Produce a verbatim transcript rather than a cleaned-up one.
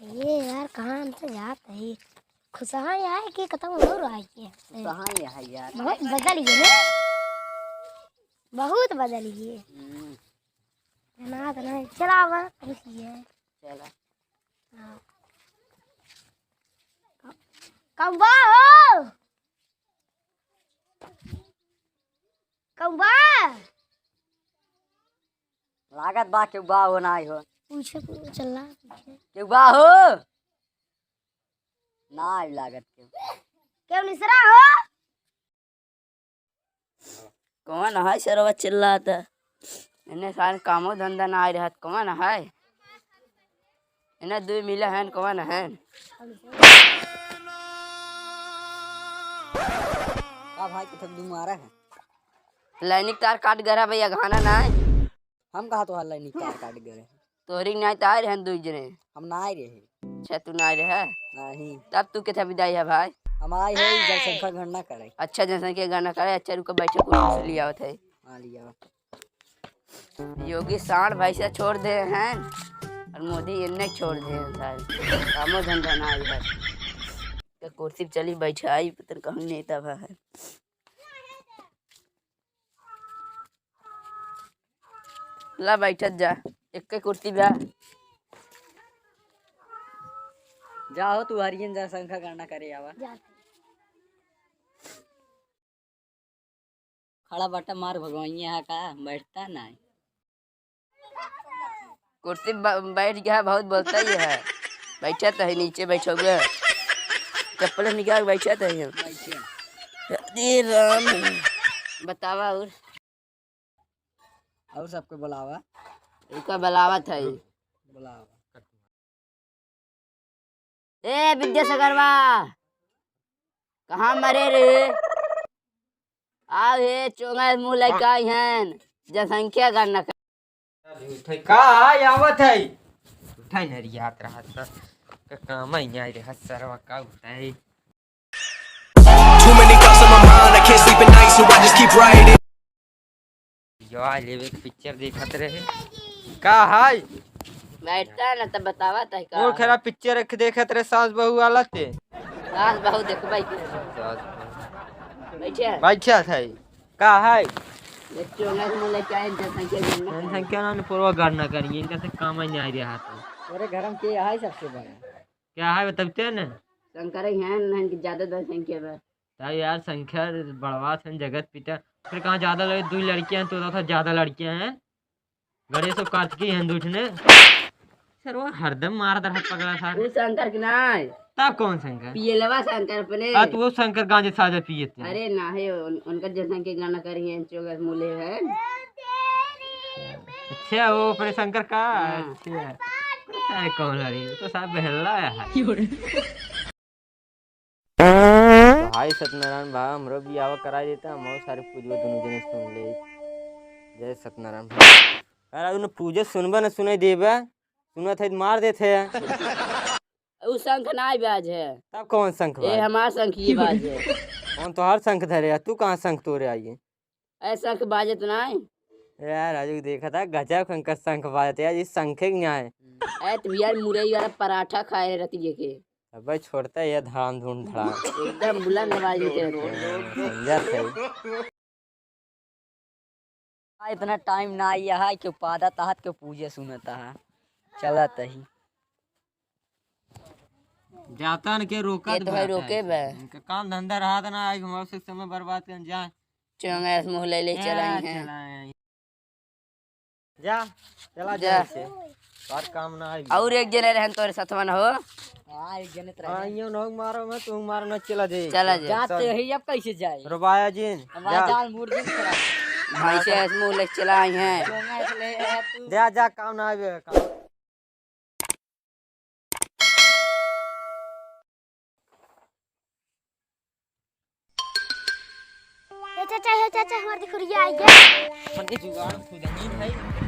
ये यार, कहाँ हम तो जात है? खुशहाल है कि कतौ और आइ गए? कहाँ ये है यार? बहुत बदल गए ना, बहुत बदल गए। हम्म। ना, ना, चला, अब पूछ लिए। चला। हाँ। कौआ हो? कौआ? लागत बा केहू बा हो, नाई हो। पूछे, पूछे, चला, पूछे। केहू बा हो? नाई लागत केहू। केहू निसरा हो? कौन है सरवा चिल्लाता? इन्हें सारे कामो धंधा ना आइ रहत, कौन है? इन्हें दुइ मिले हैं, कौन है? का भाई, किथे दुइ मारा है? लाइनिक तार काट गरा भैया, घाना ना है। हम कहा तोहार लाइनिक तार काट गरे? तोहरी नाई त आए रहन दुइ जने। हम ना आए रहे। अच्छा, तू ना आए रहे? नहीं। तब तू किथे विदाई है भाई? हम आए हैं जनसंख्या गणना करे। अच्छा, जनसंख्या गणना करे। अच्छा, रुको, बैठो, कुर्सी से ले आवत है। हाँ, ले आओ। योगी साढ़ भैंसा छोड़ दे हैं और मोदी इन्ने छोड़ दे हैं सारे। कामो धंधा ना आए है। तो कुर्सी पे चली बैठे आई, पता कहूँ नेता भा है। ला बैठत जा, एक्के कुर्सी बा। जाओ तू हरियन जनसंख्या गणना करे आवा। जा। खड़ा बाटा मार भगवाइया है का, बैठता नहीं। कुर्सी ब-, बैठ गया है, बहुत बोलता ही है। बैठा तो है, नीचे बैठोगे। चप्पल निकाल, बैठा तो है। अरे राम। बतावा और। और सबको बुलावा। इनका बुलावत है। बुलावा। ए विद्यासागरवा, कहाँ मरे रे? आओ हे चोंगा मुँह लइका आई हैं, जनसंख्या गणना कर। उठे का आई आवत है? उठे न रियात रहत त, का काम ही नहीं रहत सरवा का उठे। Too many thoughts on my mind, I can't sleep at night, so I just keep writing. यो आ लेवे के पिक्चर देखत रहे। का हाय? बैठता ना तब बतावा तय का। और खराब पिक्चर एक देखत रहे सास बहू वाला ते। सास बहू देखबै के। सास बहू। बैठे। बैठा था। का हाय? बच्चों में मुँह लेके आए जनसंख्या गणना। जनसंख्या ना पूर्वा गणना करिए, इनका से काम ही नहीं आ रहा था। तोरे घर में के है सबसे बड़ा? क्या है बताते हैं ना? शंकर ही हैं, इनके ज्यादा जनसंख्या बा। तब यार संख्या बढ़वा थे जगत पिता। फिर कहाँ ज्यादा लड़े, दो लड़कियां हैं तो था ज्यादा लड़कियां हैं। गणेश और कार्तिकी हैं दो ठने। सरवा हरदम मारत रहत पगला था। वो शंकर के ना है। तब कौन शंकर? पियलवा शंकर अपने। आ, तो वो शंकर गांजे साजा पिए थे। अरे ना है, उन-, उनका जनसंख्या गणना करी है, चोगस मूल्य है। अच्छा, वो अपने शंकर का? हाँ। अच्छा। अरे कौन है रे? वो तो साहब बहल्ला है। भाई सत्यनारायण भा, हमरो बियाह कराई देता, हम सारे पूजवा दोनों जने सुन ले। जय सत्यनारायण भा। अरे उन्हें पूजे सुनबे न सुनाई देबे, सुनत है त मार देते हैं। उ शंख ना बाज है। तब कौन शंख ए, बाज? हमार शंख ये बाज है। कौन तोहार शंख धरे है? तू कहाँ शंख तोरे आई है? ऐ शंख बाजत नाई। यार, राजू देखा था, गजब शंकर शंख बाजत है यार, ये शंखे के यहाँ है। ऐ तो यार मुरई वाला पराठा खाए रतिये के। अबे छोड़ता है ये धाम धूम धड़ाम। एकदम बुलंद आवाज में तेरे को। समझा सही। आ, इतना टाइम ना आया है कि पादा तहत के पूजे सुनता है। चलत ही। जाता न के रोकत ये तो है, बा रोके टाइम बा। से। इनका काम धंधा रहा था ना, आज हमारे से समय बर्बाद कर जा। चोंगा से मुँह ले ले ए, चलाई हैं। चलाई। जा, चला जा। जा से। बात काम ना आई। और एक जने रहन तोरे साथवा न हो। हाँ, एक जने त हाँ, रहे। यो नोक मारो मैं, तू मारो ना, चला जाए। चला जाए। जाते ही अब कैसे जाए? रुबाया जी, अब जा। जान मुर्गी खराब। भाई से ऐसे मुँह ले चलाई हैं। चोंगा से ले है तू। जा, जा, काम ना आवे, काम। हे चाचा, हे चाचा, हमार दिखुरिया आई गया। अपन के जुगाड़ खुद ही है।